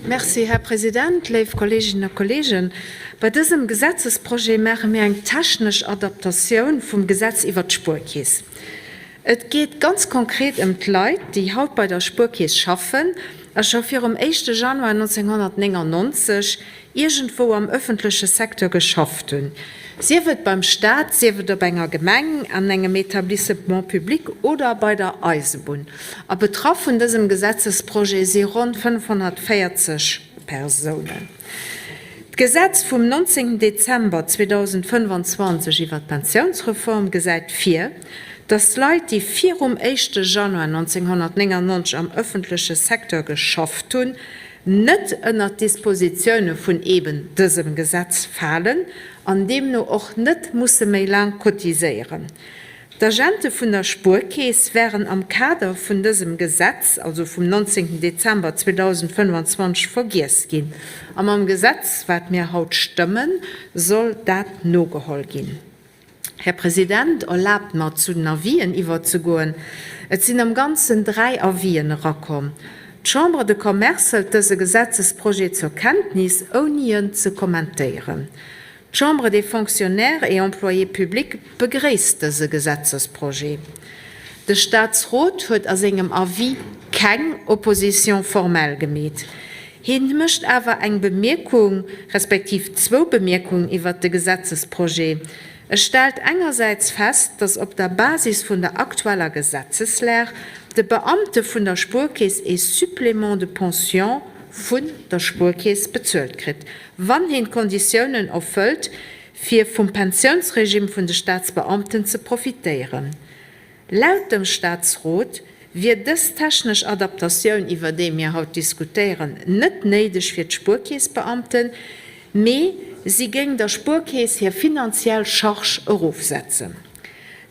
Merci, Här President. Léif Kolleeginnen a Kolleegen, bei dësem Gesetzesprojet maache mir eng technesch Adaptatioun vum Gesetz iwwert d'Spuerkeess. Et geet ganz konkret ëm d'Leit, déi haut bei der Spuerkeess schaffen a scho virum éischte Januar 1999 iergendwou am ëffentleche Secteur geschafft hunn, sief et beim Staat, sief et op enger Gemeng, an engem Etablissement public oder bei der Eisebunn. A betraff vun dësem Gesetzesprojet si ronn 540 Persounen. D'Gesetz vum 19 Dezember 2025 iwwer d'Pensiounsreform gesäit vir, datt Leit, déi virum éischte Januar 1999 am ëffentleche Secteur geschafft hunn, net ënnert d'Dispositioune vun eeben dësem Gesetz falen an deemno och net musse méi laang cotiséieren. D'Agente vun der Spuerkeess waren am Kader vun dësem Gesetz, also vum 19 Dezember 2025, vergiess ginn. A mam Gesetz, wat mir haut stëmmen, soll dat nogeholl ginn. Här President, erlaabt mer, zu den Avisen iwwerzegoen. Et sinn am Ganzen dräi Avisen erakomm. D'Chambre de Commerce hëlt dëse Gesetzesprojet zur Kenntnis, ouni en ze kommentéieren. D'Chambre des Fonctionnaires et Employés publics begréisst dëse Gesetzesprojet. De Statsrot huet a sengem Avis keng Opposition formelle gemeet. Hien mécht awer eng Bemierkung, respektiv zwou Bemierkungen iwwert de Gesetzesprojet. E stellt engersäits fest, datt op der Basis vun der aktueller Gesetzeslag de Beamte vun der Spuerkeess ee Supplément de pension vun der Spuerkeess bezuelt kritt, wann hien d'Konditiounen erfëllt, fir vum Pensiounsregime vun de Staatsbeamten ze profitéieren. Laut dem Staatsrot wier dës technesch Adaptatioun, iwwer déi mir haut diskutéieren, net néideg fir d'Spuerkeessbeamten, mee si géing der Spuerkeess hir finanziell Charge erofsetzen.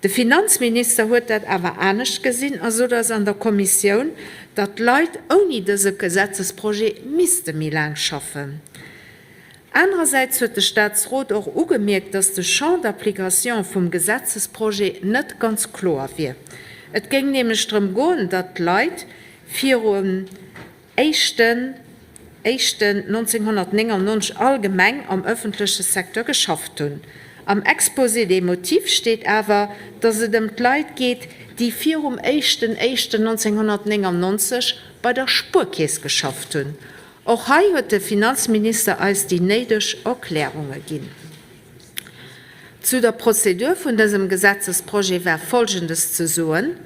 De Finanzminister huet dat awer anescht gesinn a sot eis an der Kommissioun, datt d'Leit ouni dëse Gesetzesprojet misste méi laang schaffen. Anerersäits huet de Staatsrot och ugemierkt, datt de Champ d'application vum Gesetzesprojet net ganz kloer wier. Et géing nämlech drëm goen, datt d'Leit virum éischten éischten 1999 allgemeng am ëffentleche Secteur geschafft hunn. Am Exposé des motifs steet awer, datt et ëm d'Leit geet, déi virum éischten éischten 1999 bei der Spuerkeess geschafft hunn. Och hei huet de Finanzminister eis déi néideg Erklärunge ginn. Zu der Prozedur vun dësem Gesetzesprojet war Folgendes ze soen,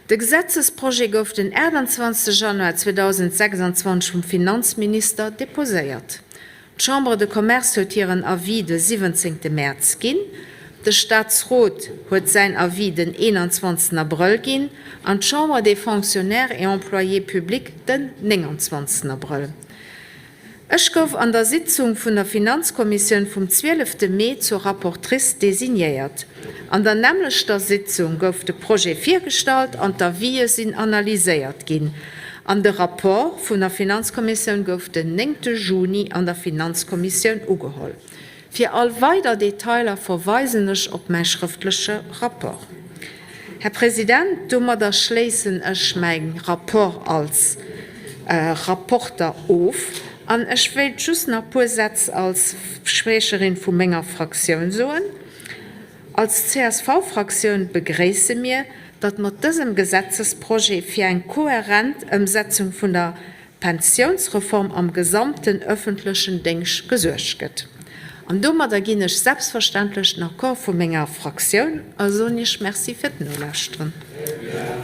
De Gesetzesprojet gouf den 28 Januar 2026 vum Finanzminister deposéiert. D'Chambre de Commerce huet hiren Avis de 17 Mäerz ginn, de Staatsrot huet säin Avis den 21 Abrëll ginn an d'Chambre des Fonctionnaires et Employés publics den 29 Abrëll. Ech gouf an der Sitzung vun der Finanzkommissioun vum 12 Mee zur Rapportrice designéiert. An der nämmlechter Sitzung gouf de Projet virgestallt an d'Avisë sinn analyséiert ginn. An de Rapport vun der Finanzkommissioun gouf den 9 Juni an der Finanzkommissioun ugeholl. Fir all weider Detailer verweisen ech op mäi schrëftleche Rapport. Här President, domadder schléissen ech mäi Rapport als Rapporter of an ech wéilt just nach e puer Sätz als Spriecherin vu menger Fraktioun soen. Als CSV-Fraktioun begréisse mir, datt mat dësem Gesetzesprojet fir eng kohärent Ëmsetzung vun der Pensiounsreform am gesamten öffentlechen Déngscht gesuergt gëtt. An domadder ginn ech selbstverständlech den Accord vu menger Fraktioun a soen Iech Merci fir d'Nolauschteren.